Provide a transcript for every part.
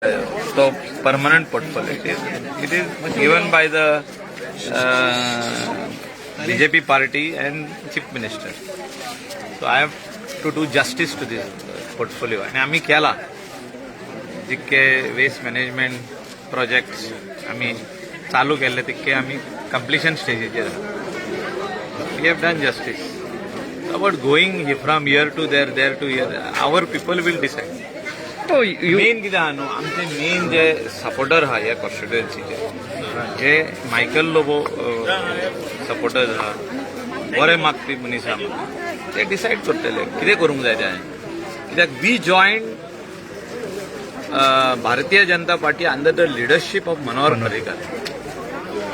तो permanent portfolio. It is given by the BJP party and chief minister, so I have to do justice to this portfolio. आनी आमी केला जितके waste management projects आमी चालू केल्ले, तितके आमी completion स्टेजीचेर. We have done justice. About going from here to there, there to here, our people will decide. So you main कितें आहा न्हू, आमचे मेन जे सपोर्टर आहा ह्या कॉन्स्टिट्युएन्सीचे, जे मायकल लोबो सपोर्टर्स आहा, बरे मागपी मनीस आहा, ते डिसायड करतले कितें करूंक जाय तें हांवें. कित्याक we join Bharatiya Janata Party under the leadership of Manohar Parrikar.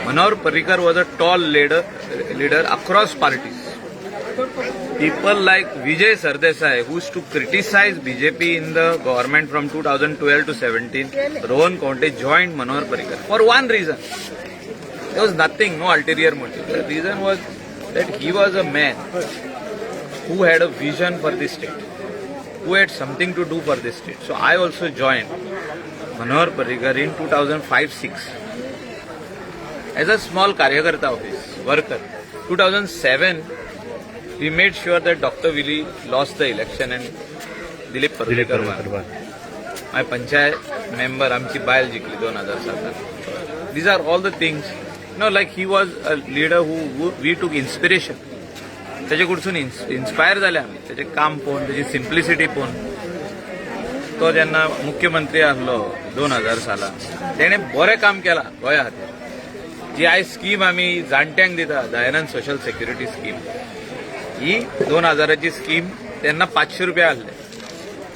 Manohar Parrikar was a tall leader across parties. People like Vijay Sardesai, who used to criticize BJP in the government from 2012 to 17, Rohan Khaunte joined Manohar Parrikar for one reason. There was nothing, no ulterior motive. The reason was that he was a man who had a vision for this state, who had something to do for this state. So I also joined Manohar Parrikar in 2005-6 as a small कार्यकर्ता office worker. 2007, we made sure that Dr. Willie lost the election and Dilip Dilip Parulekar won. Parulekar. My panchayat member आमची बायल जिखली 2007. These are all the things, like he was a leader who we took inspiration. त्याचे कडसून inspire जाले आमी, त्याचे काम पळोवन, त्याची सिम्प्लिसिटी पळोवन. तो जेन्ना मुख्यमंत्री आसलो 2000 सालान, तेणें बरें काम केलां गोंया खातीर. जी आयज स्कीम आमी जाणट्यांक दिता, दयानंद सोशल सेक्युरिटी स्कीम, ही 2000ची स्कीम तेन्ना 500 रुपया आसले.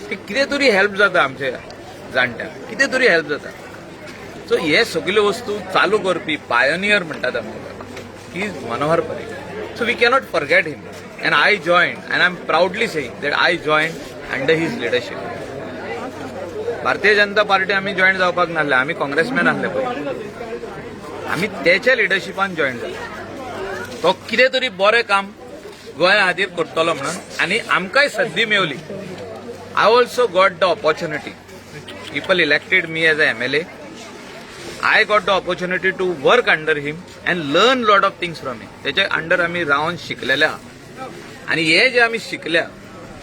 ते कितें तरी हेल्प जाता आमच्या जाणट्यांक, कितें तरी हेल्प जाता. सो हे सगल्यो वस्तू चालू करपी पायोनियर म्हणटात आमकां, he is Manohar Parrikar. So we cannot forget him and I join and I am proudly saying that I join under his leadership. Bharatiya Janata party आमी जॉईन जावपाक नासले, आमी काँग्रेसमॅन आसले पयलीं. आमी तेच्या लिडरशिपान जॉईन जाले, तो कितें तरी बरें काम गोंया खातीर करतलो म्हणून. आनी आमकांय संदी मेवली. I also got the opportunity. People elected me as a MLA. I got the opportunity to work under him and learn lot of things from him. त्याच्या अंडर आमी रावन शिकलेले आहा आनी हे जे आमी शिकल्या,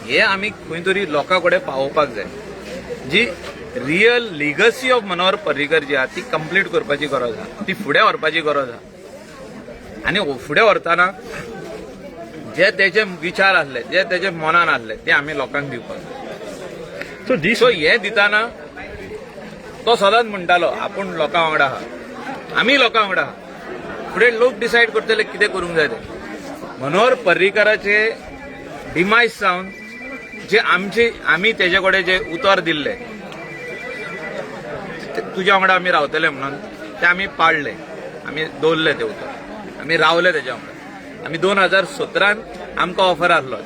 हे आमी खंय तरी लोकां कडेन पावोवपाक जाय. जी real legacy of Manohar Parrikar जी आहा, ती कंप्लीट करपाची गरज आहा, ती फुडें व्हरपाची गरज आहा. आनी फुडें व्हरतना जे तेजे विचार आसले, जे तेजे मनान आसले, ते आमी लोकांक दिवपाक जाय. So this सो हे दिताना तो सदांच म्हणटालो, आपूण लोकां वांगडा आहा, आमी लोकां वांगडा आहा. फुडें लोक डिसायड करतले कितें करूंक जाय तें. मनोहर पर्रीकाराचे डिमायज जावन जे आमचे आमी तेजे कडेन जे उतर दिल्ले, ते तुज्या वांगडा आमी रावतले म्हणून, ते आमी पाळले, आमी दवरले ते उतर, आमी रावले तेज्या वांगडा. आमी 2017न आमकां ऑफर आसलो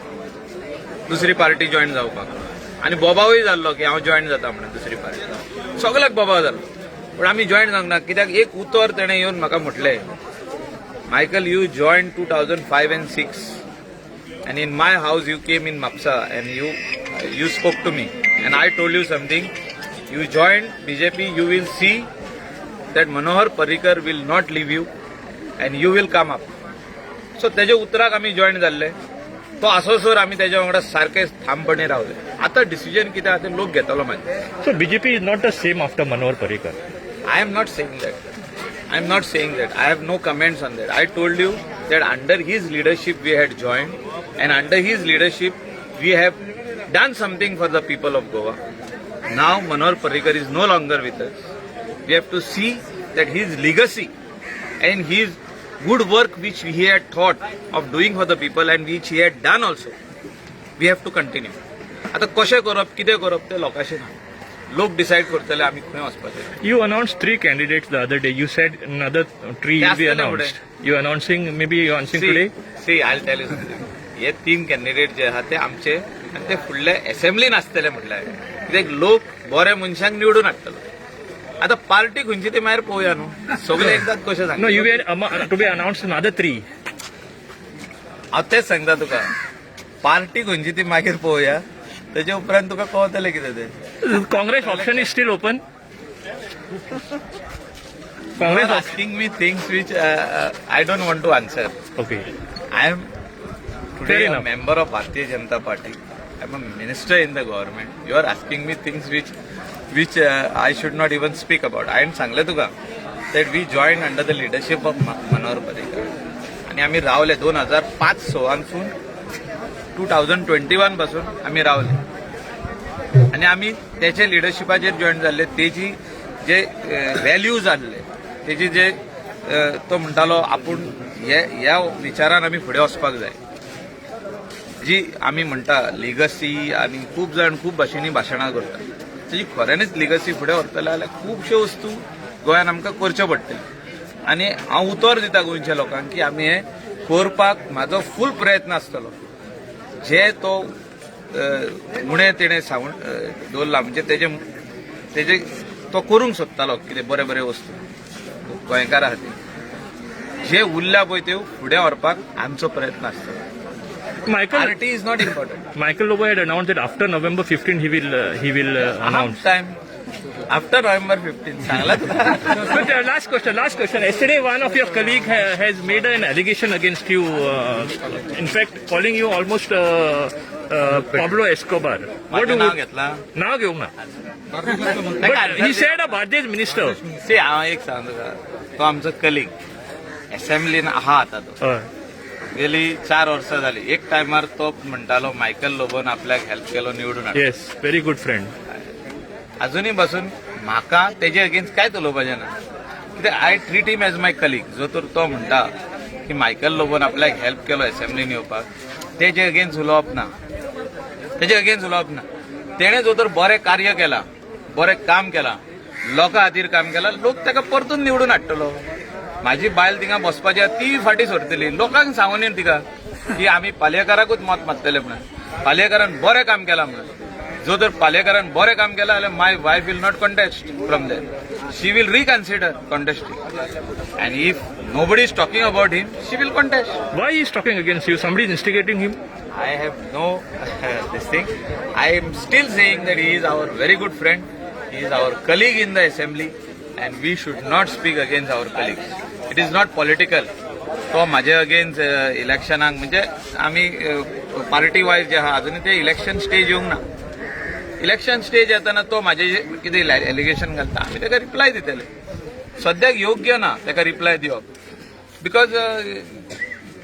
दुसरी पार्टी जॉईन जावपाक आनी बोबावूय जाल्लो की हांव जॉईन जाता म्हणून दुसरी पार्टी. सगल्याक बोबाव जाल्लो, पूण आमी जॉईन जावंक ना, कित्याक एक उतर तेणें येवन म्हाका म्हटलें, "Michael, you join 2005 and 6 and in my house you came in Mapsa and you spoke to me and I told you something. You join BJP, you will see that Manohar Parrikar will not leave you and you will come up." So तेजे उतराक आमी join जाल्ले. तो आसोसर आमी तेज्या वांगडा सारके ठामपणे रावले. आतां डिसिजन कितें आहा तें लोक घेतलो मागीर. So BJP is not the same after Manohar Parrikar. I am not saying that. I am not saying that. I have no comments on that. I told you that under his leadership we had joined and under his leadership we have done something for the people of Goa. Now Manohar Parrikar is no longer with us. We have to see that his legacy and his good work, which he had thought of doing for the people and which he had done also, we have to continue. आता कशें करप, कितें करप, तें लोकांचें ना. लोक decide करतले आमी खंय वचपाचें. You announced three candidates the other day. You said another three will be ते आसतले. Announced. You announcing, maybe you announcing today? See, I tell you something. हे तीन कॅन्डिडेट जे आहा ते आमचे आनी ते फुडले असेंब्लीन आसतले. म्हटल्यार कित्याक लोक बऱ्या मनशांक निवडून हाडटलो. आतां पार्टी खंयची ती मागीर पळोवया न्हू, सगळे एकदाच कशें सांग? No, you were to be announced another three. हांव तेच सांगता तुका, पार्टी खंयची ती मागीर पळोवया, तेजे उपरांत तुका कळतलें कितें तें. Congress option is still open. Congress Asking me things which I don't want to answer. Okay. I am Fair today a enough. Member of Bharatiya Janata Party. I am a minister in the government. You are asking me things which I should not even speak about. हांवें सांगलें तुका that we joined under the leadership of Manohar Parrikar आनी आमी रावले 2005 सवानसून 2021 पासून आमी रावले आनी आमी तेचे लिडरशिपाचेर जॉयन जाल्ले. तेजी जे व्हॅल्यूज आहले, तेजी जे तो म्हणटालो आपूण हे ह्या विचारान आमी फुडें वचपाक जाय. जी आमी म्हणटा लिगसी आनी खूब जाण खूब भाशेंनी भाशणां करता, तेजी खऱ्यांनीच लिगसी फुडें व्हरतले जाल्यार खुबश्यो वस्तू गोंयान आमकां करच्यो पडटल्यो. आनी हांव उतर दिता गोंयच्या लोकांक की आमी हें करपाक म्हाजो फूल प्रयत्न आसतलो. जे तो उणें तेणें सांगून दवरला, म्हणजे तेजे तेजे तो करूंक सोदतालो कितें बरे बरे वस्तू गोंयकारा खातीर, जे उरल्या पळय त्यो फुडें व्हरपाक आमचो प्रयत्न आसतलो. Michael Party is not important. Michael Lobo had announced that after November 15 he will announce. Time after November 15 सांगला तुका. But last question, last question. Yesterday, one of your colleague has made an allegation against you. In fact, calling you almost Pablo Escobar. What माझें do now you घेतलां? नाव घेवंक ना. But he said a Bardez minister. See, हांव एक सांग तुका, तो आमचो colleague असेंब्लीन आहा आतां तो. हय. गेली 4 वर्सां जाली. एक टायमार तो म्हणटालो मायकल लोबोन आपल्याक हेल्प केलो निवडून हाडूंक. Yes, very good friend. अजुनूय बसून म्हाका तेजे अगेन्स्ट कांयच उलोवपाचें ना, कित्याक I treat him as my colleague. जो तर तो म्हणटा की मायकल लोबोन आपल्याक हेल्प केलो असेंब्लीन येवपाक, तेजे अगेन्स्ट उलोवप ना, तेजे अगेन्स्ट उलोवप ना. तेणें जो तर बरें कार्य केलां, बरें काम केलां, लोकां खातीर काम केलां, लोक ताका परतून निवडून हाडटलो. म्हाजी बायल थिंगा बसपाची आहा, ती फाटीं सरतली. लोकांक सांगून येवन तिका की आमी पालयेकाराकूच मत मारतले म्हणून, पालयेकारान बरें काम केलां म्हणून. जो जर पालयेकारान बरें काम केलां जाल्यार my wife will not contest from there. She will reconsider contesting, and if nobody is talking about him, she will contest. Why he is talking against you? Somebody is instigating him. I have no this thing. I am still saying that he is our very good friend. He is our colleague in the assembly, and we should not speak against our colleagues. It is not political. तो म्हाजे against इलेक्शनाक, म्हणजे आमी party wise जे आहा, अजून ते election stage येवंक ना. Election stage येताना तो म्हाजे कितें एलिगेशन घालता, आमी ताका रिप्लाय दितले. सद्याक योग्य ना ताका रिप्लाय दिवप, because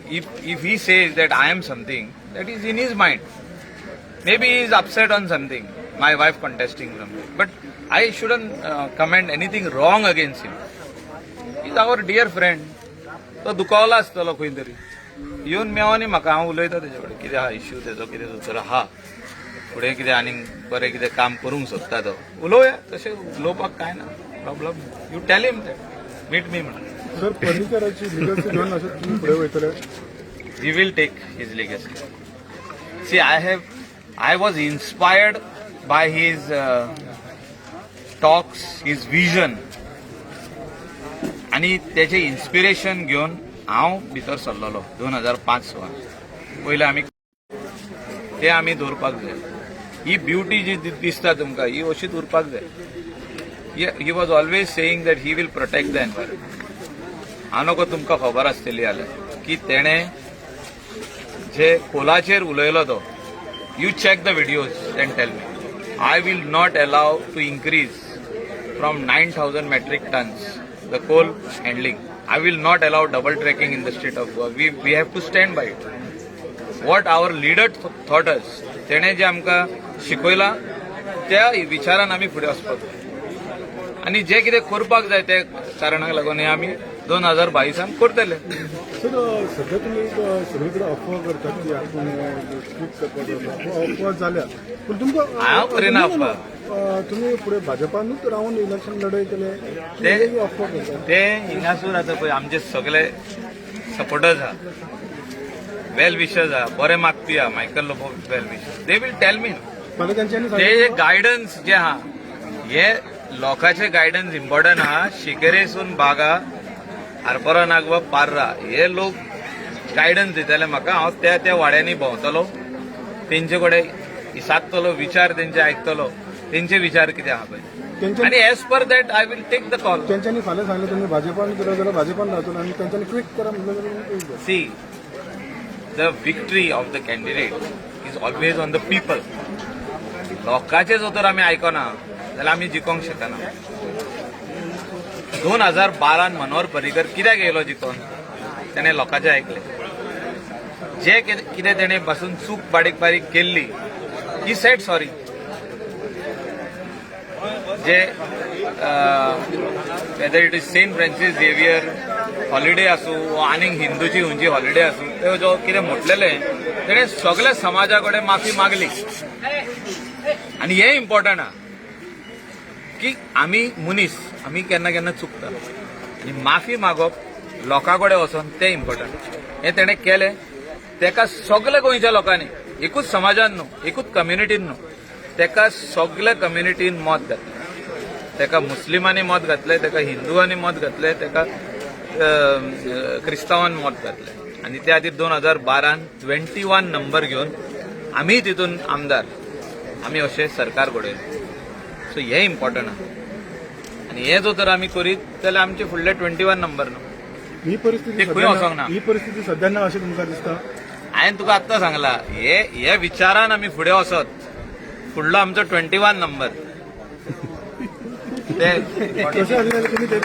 if he says that I am something, that is in his mind. Maybe he is upset on something, my wife contesting something. But I shouldn't comment anything wrong against him. He is our dear friend. तो दुखावला आसतलो खंय तरी, येवन मेवनी म्हाका, हांव उलयता तेजे कडेन कितें आहा इश्यू तेजो, कितें जर आहा फुडें कितें आनीक बरें कितें काम करूंक सोदता तो, उलोवया. तशें उलोवपाक कांय ना problem. You tell him that meet me म्हणून. सर, पर्रीकराची लिगसी घेवन अशें तुमी फुडें वयतले? We will take his legacy. See, I was inspired by his talks, his vision, आणि त्याचे इन्स्पिरेशन घेवन हांव भितर सरलेलो 2005 सावन. पयले आमी ते आमी दवरपाक जाय. ही ब्युटी जी दिसता तुमकां, ही अशीच उरपाक जाय. He was always saying that he will protect the environment. हांव नको तुमकां खबर आसतली जाल्यार की तेणें जे कोलाचेर उलयलो तो, you check the videos and tell me, "I will not allow to increase from 9,000 metric tons the coal handling. I will not allow double tracking in the state of Goa." We have to stand by it. What our leader taught us, तेणे जे आमकां शिकयलां त्या विचारान आमी फुडें वचपाक जाय आनी जे कितें करपाक जाय ते कारणाक लागून हे आमी 2022 करतले. सर, सध्या तुमी एक सगळीकडे अफवा करतात की आपण खूप सपोर्ट करता. अफवा जाल्या, पूण तुमकां हांव करिना अफवा. तुमी फुडें भाजपानूच रावन इलेक्शन लढयतले? ते- अफवा करतात. ते हिंगासूर आतां पळय आमचे सगळे सपोर्टर्स आहा, वेल विशर्स आहा, बरे मागपी आहा Michael Lobo well wishers, they will tell me. फाल्यां तेंच्यांनी ते सांगितलें. गायडन्स जे आहा, हे लोकांचे गायडन्स इम्पॉर्टंट आहा. शिकेरेसून बागा, आरपोरा, नागवा, पार्रा हे लोक गायडन्स दितले म्हाका. हांव त्या त्या वाड्यांनी भोंवतलो, तेंचे कडेन इसादतलो, विचार तेंचे आयकतलो, तेंचे विचार कितें आहा पळय. तेंच्या आनी as per that I will take the call. तेंच्यांनी फाल्यां सांगलें तुमी भाजपान केलं जाल्यार भाजपान रावतलो आनी तेंच्यांनी क्विक करा म्हणलं जाल्यार तुमी quick जाता. See, the victory of the candidate is always on the people. लोकांचे जो तर आमी आयकना जाल्यार आमी जिखोंक शकना. 2012न मनोहर पर्रीकर कित्याक येयलो जिखोन? तेणें लोकांचें आयकलें. जे कितें तेणें बसून चूक बारीक बारीक केल्ली, he said sorry. J whether it is Saint Francis Xavier holiday आसूं वा आनीक हिंदूची खंयची हॉलिडे आसूं, त्यो जो कितें म्हटलेलें तेणें सगल्या समाजा कडेन माफी मागली. आनी हें इम्पॉर्टंट आहा की आमी मनीस, आमी केन्ना केन्ना चुकता आनी माफी मागप लोकां कडेन वचोन तें इम्पॉर्टंट. हें तेणें केलें. तेका सगल्या गोंयच्या लोकांनी, एकूच समाजान न्हू, एकूच कम्युनिटीन न्हू, तेका सगल्या कम्युनिटीन मत घातलें. तेका मुस्लिमांनी मत घातलें, तेका हिंदुवांनी मत घातलें, तेका क्रिस्तांवान मत घातलें. आनी त्या खातीर 2012न 21 नंबर घेवन आमी तितून आमदार, आमी अशें सरकार घडयलें. सो हें इम्पॉर्टंट आहा आनी हें जो तर आमी करीत जाल्यार आमचे फुडले 21 नंबर न्हू. ही परिस्थिती ते खंय सध्या वचोंक ना. ही परिस्थिती सध्या ना अशें तुमकां दिसता? हांवें तुका आत्तां सांगला, हे हे विचारान आमी फुडें वचत, फुडलो आमचो 21 नंबर ते. तशें आसलें जाल्यार तुमी ते